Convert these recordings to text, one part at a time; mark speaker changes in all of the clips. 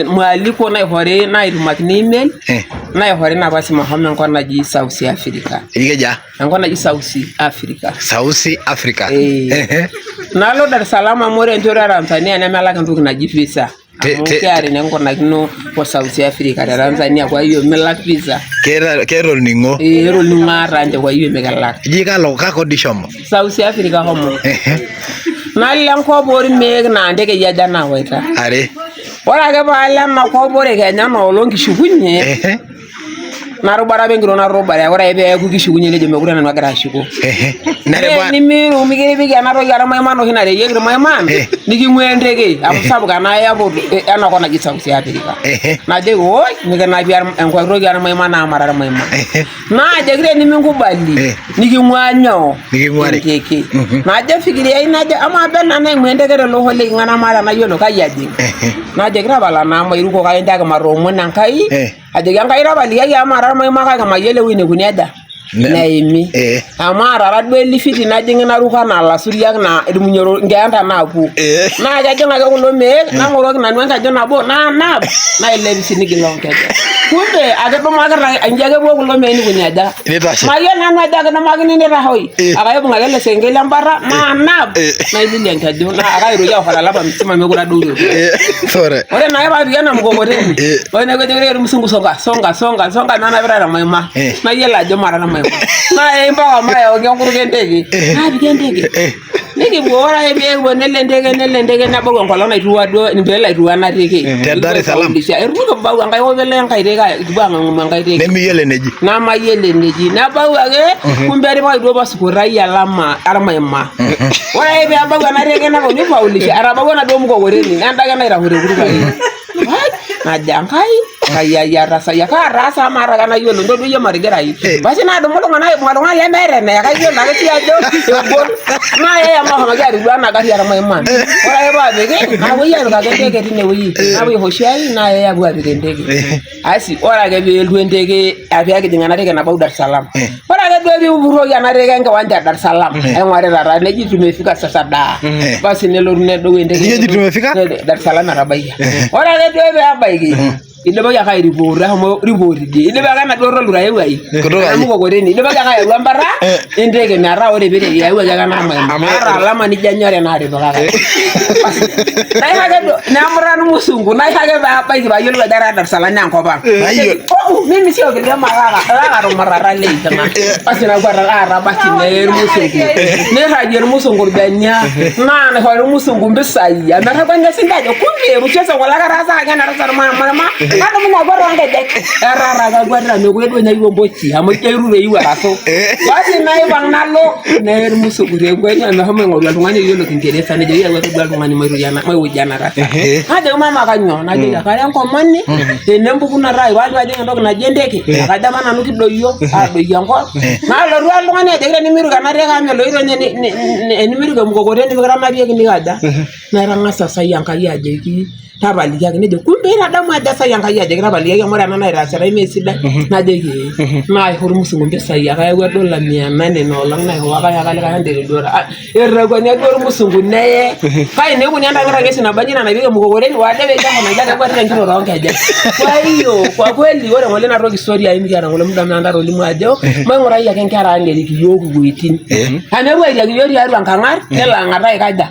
Speaker 1: Mwaliko naihori naitumakini email
Speaker 2: Eh.
Speaker 1: naihori nafasi mahomo enkop naji South Africa.
Speaker 2: Eji kejaa?
Speaker 1: Enkop naji South Africa.
Speaker 2: South Africa.
Speaker 1: Eh.
Speaker 2: Ehe.
Speaker 1: Nalo Dar es Salaam amu ore enchoto e Tanzania nemelak entoki naji visa. Amu kiata enenkunakino o South Africa te Tanzania kwa hiyo milak visa.
Speaker 2: Keeta olning'o.
Speaker 1: Ee keeta olning'o ata nche kwa hiyo mikilak.
Speaker 2: Eji kalo kakwa ishomo?
Speaker 1: South Africa homo. Nalo enkop ormeek naa ntekei aja naawaita.
Speaker 2: Are.
Speaker 1: Ore ake paalo enakop ore kenya enoolong kishukunye narubare apa enkitok narubare ore ake peeku kishukunye nejo mekure nanu agira ashuko. Nimiru mikiripiki ena toki ormaiman oshi nareyieki irmaiman niking'uaa enteke amu sapuk ena airport enakop naji South Africa. Najoki woi mikinapie entoki ormaiman amu mara irmaiman. Naajoki teniminkubali
Speaker 2: Eh.
Speaker 1: niking'uaa nyoo
Speaker 2: Niking'uari.
Speaker 1: enteke.
Speaker 2: Mhm.
Speaker 1: Najo fikiriai najo amaa pee naing'ua enteke tele osho liking'a namaata nayiolo kai ajing.
Speaker 2: Ehe.
Speaker 1: Najoki tapala naa mairuko kake nchoo ake matoomono Enkai
Speaker 2: Eh.
Speaker 1: ajoki Enkai tapalikiaki amu mara ormaima kake mayiolo ewueji nekuni aja neimi.
Speaker 2: Eh.
Speaker 1: Amu aatara duo elifiti najing naruko anaa ilasuriak naa irmunyoro nkeenta naapuo.
Speaker 2: Eh.
Speaker 1: Naa kejing ake kulo meek nang'oroki nanu enkeju nabo naanap nailep isinigil oonkejek. Kumbe akidumakita inji ake epuo kulo meek nikuni aja.
Speaker 2: Nitashe.
Speaker 1: Mayiolo nanu ajo akidumakini nitahoi.
Speaker 2: Eh.
Speaker 1: Akaibung ake ele senkei lembata naanap
Speaker 2: Eh.
Speaker 1: naililie enkeju naa akaitoki aor olapa msima mekure adoru.
Speaker 2: Eh, sore.
Speaker 1: Ore naake paapik ena mkokoteni
Speaker 2: Eh.
Speaker 1: ore neeku ejo irmusungu songa songa songa songa nanapita temaima
Speaker 2: Eh.
Speaker 1: nayiolo ajo mara temaima naa mpaka mayauki enkutuk enteke
Speaker 2: Eh.
Speaker 1: naapik enteke
Speaker 2: Eh.
Speaker 1: nikipuo ore ake peekipuo nelo enteke nelo enteke nebau enkolong naituwa duo peelo aituwa ena teke
Speaker 2: Te Dar es Salaam.
Speaker 1: Eitu kibau enkai kop ele enkai teke kipuo ang'amu enkai teke
Speaker 2: Nemiyiolo eneji.
Speaker 1: namayiolo eneji nebau ake kumbe etipikaki duo passport ai alama ormaima ore ake peebau ena teke naponu aifaulisha etabawua enaduo mkokoteni nenda ake naitahu tekutuk ake Ai, najo Enkai Enkai ai atasayia kaataasa amu maata ake enayiolo ntodua iyie matigirai
Speaker 2: Eh.
Speaker 1: basi nadumu iltung'anak aibung oltung'ani lemeeta eneya kayiolo ake sii ajo egol naa yeye mahomoki ariku ena garri ormaiman ore ake paapiki napuoi apikaki enteke tinewueji napuoi aisho shai nayai apuo apik enteke
Speaker 2: Eh.
Speaker 1: asi ore ake peelotu enteke pee kijing ena teke nabau Dar es Salaam
Speaker 2: Eh.
Speaker 1: ore ake duo piipuroki ena teke enkiwanja e Dar es Salaam aing'orita taa neji tumefika sasa daa
Speaker 2: Eh.
Speaker 1: basi nelotu nedou enteke
Speaker 2: Neji tumefika?
Speaker 1: Dar es Salaam etabaikia ore ake duo peebaiki idipaki ake airipoota eshomo report idie idipaki enaduo tolura eewuo ai
Speaker 2: Kutoka
Speaker 1: ena
Speaker 2: ai.
Speaker 1: mkokoteni idipaki ake ayau embata
Speaker 2: Eh.
Speaker 1: enteke metaa ore peiteru eyawuaki ake ena maima maata alama nijo enyore naatipikaka naisho ake duo nemuta irmusungu naisho ake paabaiki paayiolou ajo etaa Dar es Salaam naa enkop ang
Speaker 2: Nayiolo.
Speaker 1: Oh, mimi sio kilema laka lakatumurata leitinga basi nakwata aata basi neye irmusungu nirragie irmusungu irbenia naa naishori irmusungu mpisai amerrakwani sinche ajo kumbe mchezo kulo kataasakaki ena tasat marima nadumunye akwet toonkejek etaa kakwetita mekure duo ninye ayieu empochi amu ijo airure iyieu arasu basi naipang nalo neye irmusungu tekweni meshomo aing'oru oltung'ani oyiolo kingeresa nejo iyau ake duo oltung'ani mairorie ena maiwoji ena tasat najoki mama kanyoo najoki akara enkomoni tenempukunoto ai paalo ajing entoki naji enteke akajo apa nanu kidoyio adoyio enkop nalotu oltung'ani ajoki tenimiruko ena teke amu meloito ninye tenimiruko emukokoteni mikitanapieki nikaja natang'asa sai Enkai ajoki tapalikiaki nejo kumbe itadamu ajo sai Enkai ajoki tapalikiaki amu ore ena naitaasitae mee sidai najoki ee naisho irmusungu mpisai akayawua dola mia nane ina olong nairiwaka ayaka likae hundred duo etakuania duo irmusungu neye kai neikuni entang'ita kesi nabaji nanapieki emukokoteni wade peeji naija kekwetita entito toonkejek kwa hiyo kwa kweli ore ng'ole ina toki story ai mikiata ng'ole muda meanda atolimu ajo maing'urai ake inkera ang erik iyiook iwuejitin amu epuo airiaki iyiook tiatua nkang'at nelo ang'ataa aikaja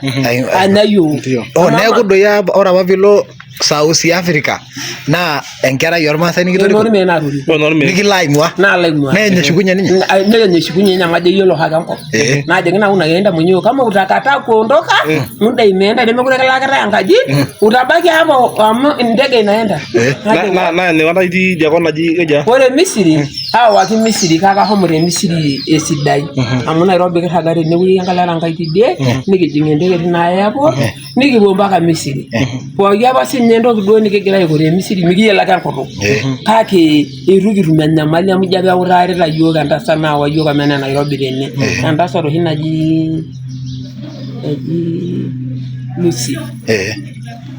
Speaker 1: anya iyiook
Speaker 2: Oh, neeku doi ore apa piilo South Africa naa enkerai ormaasai nikitoriko
Speaker 1: Enormee natoriko
Speaker 2: nikilo aing'ua
Speaker 1: nalo aing'ua
Speaker 2: neny eshukunye ninye
Speaker 1: nenya eshukunye ninye amu ajo iyiolo oshiake enkop
Speaker 2: Eh.
Speaker 1: najoki naa unaenda mwenyewe kama utakataa kuondoka muda imeenda nemekure kilakitae enkaji utabaki hapo amu ndege inaenda
Speaker 2: Eh.
Speaker 1: Najo,
Speaker 3: Na na ni itii idia kop naji keja?
Speaker 1: ore Misri aawaki Misri kake ahomo te Misri esidai amu Nairobi kirraga tenewueji enkalo Erangai tidie nikijing enteke tina airport nikipuo mpaka Misri pooki apa sinye entoki duo nikigira aiko te Misri mikiyiolo ake enkutuk kake eitu kitum enyamali amu ijo apa eutarita yiok entasat naawa yiok omena Nairobi tene entasat oshi naji eji Lucy
Speaker 2: Eh.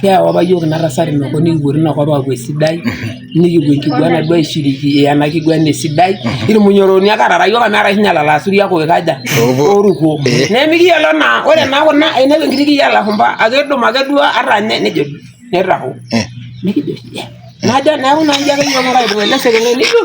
Speaker 1: keewa apa yiok ina tasat inakop nikipuo tina kop aapuo esidai nikipuo enkiguana duo aishiriki ena kiguana esidai irmunyoroni ake atara yiok amu eeta sinye lelo asuriak oikaja oruko nemikiyiolo naa ore naa kuna ainepu enkiti kiyia elashumba akedum ake duo ata nye nejo nitahu
Speaker 2: Eh.
Speaker 1: Nikijo ye. Najo neeku naa inji ake yiok kingo aibung ele sekenkei nijo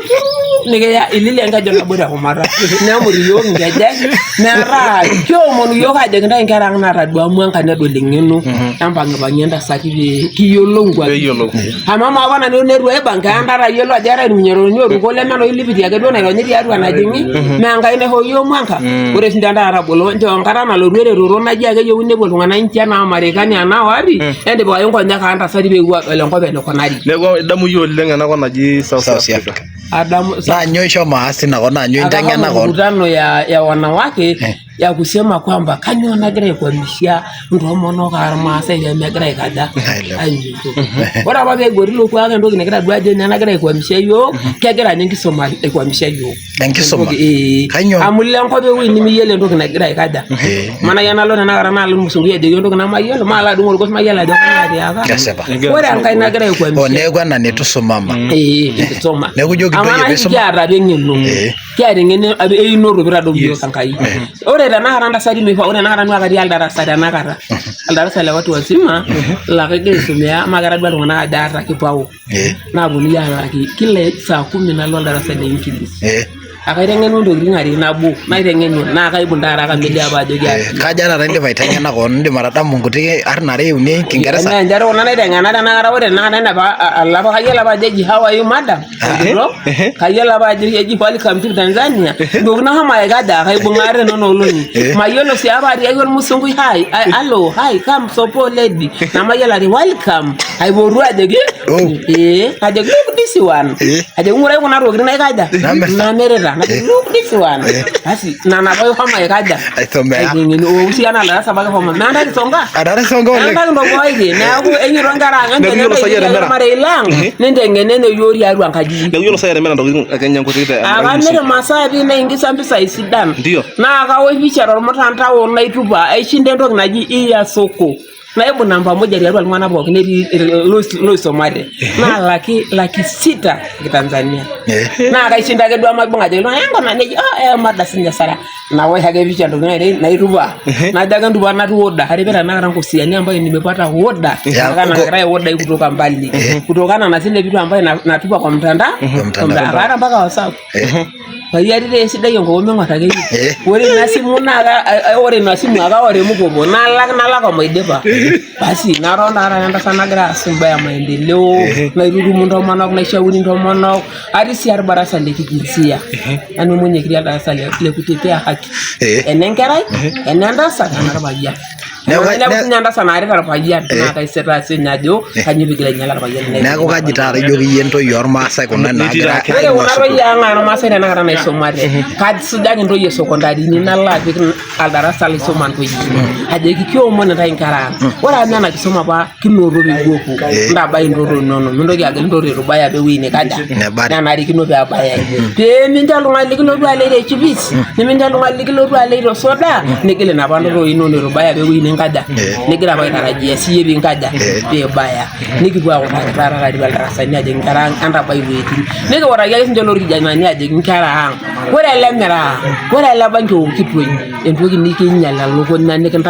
Speaker 1: nikiya ilili enkeju nabo teshumata nemut iyiook inkejek metaa kiomonu iyiook ajoki intae inkera ang naatadua mwanka nedol eng'eno empang'ipangie intasati pee kiyiolou inkuapi.
Speaker 3: Peeyiolou.
Speaker 1: Amu amaa apa nanu eton eitu aibang keya ntayiolo ajo eetae irmunyororoni oruko leme enoshi lipiti ake duo naironyi tiatua najing'i mee Enkai naishoo iyiook mwanka. Ore sinche taata tabolo nchoo enkata nalotu eretoto naji ake eyieuni nepuo iltung'anak inchi anaa Marekani anaa wapi entipikaki nkonyek ang ntasati peepuo adol enkop enikunari.
Speaker 3: Neeku idamu iyie oleng ena kop naji South
Speaker 2: South
Speaker 3: Africa.
Speaker 2: Africa.
Speaker 1: Adamu
Speaker 2: Naa nyoo ishomo aas tina kop naa nyoo inteng'ena
Speaker 1: akahama
Speaker 2: koon?
Speaker 1: mkutano ya wanawake ya kusema kwamba kanyoo nagira aikwamisha intomonok aa irmaasai pemegira aikaja
Speaker 2: Ailepu.
Speaker 1: ainyioto. Ore apa peigoti ilo kuak entoki nigira duo ajo ninye nagira aikwamisha iyiook kegira ninye enkisuma aikwamisha iyiook.
Speaker 2: Enkisuma?
Speaker 1: Entoki, ee.
Speaker 2: Kanyoo?
Speaker 1: Amu ilo enkop ewueji nimiyiolo entoki nagira aikaja. Maniki enalo tenakata nalo ormusungui ajoki entoki namayiolo maalo adung orgos mayiolo ajo kanyoo atiaka.
Speaker 2: Kesipa.
Speaker 1: Ore enkae nagira
Speaker 2: O
Speaker 1: aikwamisha
Speaker 2: neeku ena neitu isumama.
Speaker 1: ee enkisuma.
Speaker 2: Neeku ijo
Speaker 1: Amu
Speaker 2: kintoyie
Speaker 1: anashi
Speaker 2: peisuma.
Speaker 1: kiata apa eng'eno. Kiata eng'eno apa einoto pitadou iyiook Enkai. Ore tenakata ntasati mifaa, ore tenakata nanu akatii oldarasa tenakata. Oldarasa le watu wazima laa kegira aisomea amaa ketadua iltung'anak ajo aata kipawa. Naaponunui aalaki kila saa kumi nalo oldarasa le English. Akaiteng'enua ntokitin are nabo naiteng'enua naa kaibung taata kamili apa ajoki
Speaker 2: Eh, kaja taata indipa aiteng'ena koon indim atadamu nkuti arn are uni e Kiingereza
Speaker 1: Naa nchere kuna naiteng'ena tenakata ore tenakata inepa alapa kayiolo apa ajo eji how are you madam enkitok kayiolo apa ajo eji welcome to Tanzania ntokitin nashomo aikaja kaibung'a ate nena olong'i mayiolo sii apa atiaki ormusungui hi hello hi come sopo lady namayiolo ati welcome aipotu ajoki
Speaker 2: Oh.
Speaker 1: ee ajoki look this one
Speaker 2: Eh.
Speaker 1: ajoki ng'urai kuna tokitin naikaja
Speaker 2: Namirta.
Speaker 1: namirita najoki look this one basi nana apa ishomo aikaja
Speaker 2: Aisomea.
Speaker 1: aiteng'eni ousiana darasa apa kishomo meeta kisonga
Speaker 2: Adarasa oleng.
Speaker 1: Meeta kintoboitie neeku enyito nkera ang
Speaker 3: Neeku iyiolo sai
Speaker 1: enteng'ena
Speaker 3: atimira.
Speaker 1: irmarei lang ninteng'enene iyiook tiatua nkajijik
Speaker 3: Neeku iyiolo sai atimira ntokitin ake ninye nkutiti te
Speaker 1: akamir imasaa pii naingisa mpisai sidan
Speaker 3: Ndio.
Speaker 1: naa kawosh pisha tormutandao naitupa aishinda entoki naji iya soko naibung namba moja tiatua iltung'anak pookin netii loisumate naa laki laki sita kitanzania
Speaker 2: Eh.
Speaker 1: naa kaishinda ake duo maibung ajoki iltung'anak enkuna neji ah mada sinye Sara nawosh ake pisha ntokitin ainei naitupa najo ake ntupa natii order atipika tenakata nkosiani ambayo nimepata order
Speaker 2: Ya,
Speaker 1: kutokana
Speaker 2: uko-
Speaker 1: nakirai order kutoka mbali kutokana na zile vitu ambayo natupa kwa mtandao
Speaker 2: Kwa mtandao.
Speaker 1: akaata mpaka WhatsApp Payian taa esidai enkoko ming'or akeyie.
Speaker 2: Eh.
Speaker 1: Ore ina simu naa ore ina simu aka ore mkopo nalak nalak omaidipa. Basi naton taa taata entasat nagira aas imbaa e maendeleo, naitutum intomonok, naishauri intomonok. Atii sii orbarasa le kijinsia. Nanu mwenyekiti oldarasa le kutetea haki. Enenkerai, enentasat, enorpayian.
Speaker 2: Neeku
Speaker 1: Neeku
Speaker 2: ne-
Speaker 1: sinye entasat naarita orpayian naa kaisitaa sinye ajo kanyoo pigira ainyal orpayian lenye.
Speaker 2: Neeku kaji taata ijoki iyie intoyie ormaasai kuna naagira
Speaker 1: Ore
Speaker 2: aing'ua
Speaker 1: kuna
Speaker 2: sukuul?
Speaker 1: toyie ang' ormaasai tenakata naisumate, kasujaki intoyie sekondarini nalo apik aldarasa laisuma ntoyie. Ajoki kiomon intae inkera ang'. Ore amu ena kisuma apa kinoto piipuopuo, ntabai ntoto inono, mintoki agil ntoto eitu ibaya apa ewueji nikaja,
Speaker 2: Nebari.
Speaker 1: nenarikino pee ebaya. Pee mincho oltung'ani likilotu alej te chips, nimincho oltung'ani likilotu alej te soda, nigil inapa ntoto inono eitu ibaya apa ewueji ninkaja, nigira apa aitarajia siiyie piinkaja, piibaya. Nikipuo autaki taata tiatua ildarasani ajoki inkera ang entabai iwuejitin. Nikiutaki ake sinche lorkijanani ajoki inkera ang, ore ele miraa, ore ele bangi ookitoi, entoki nikinyial elukunya nikintayu.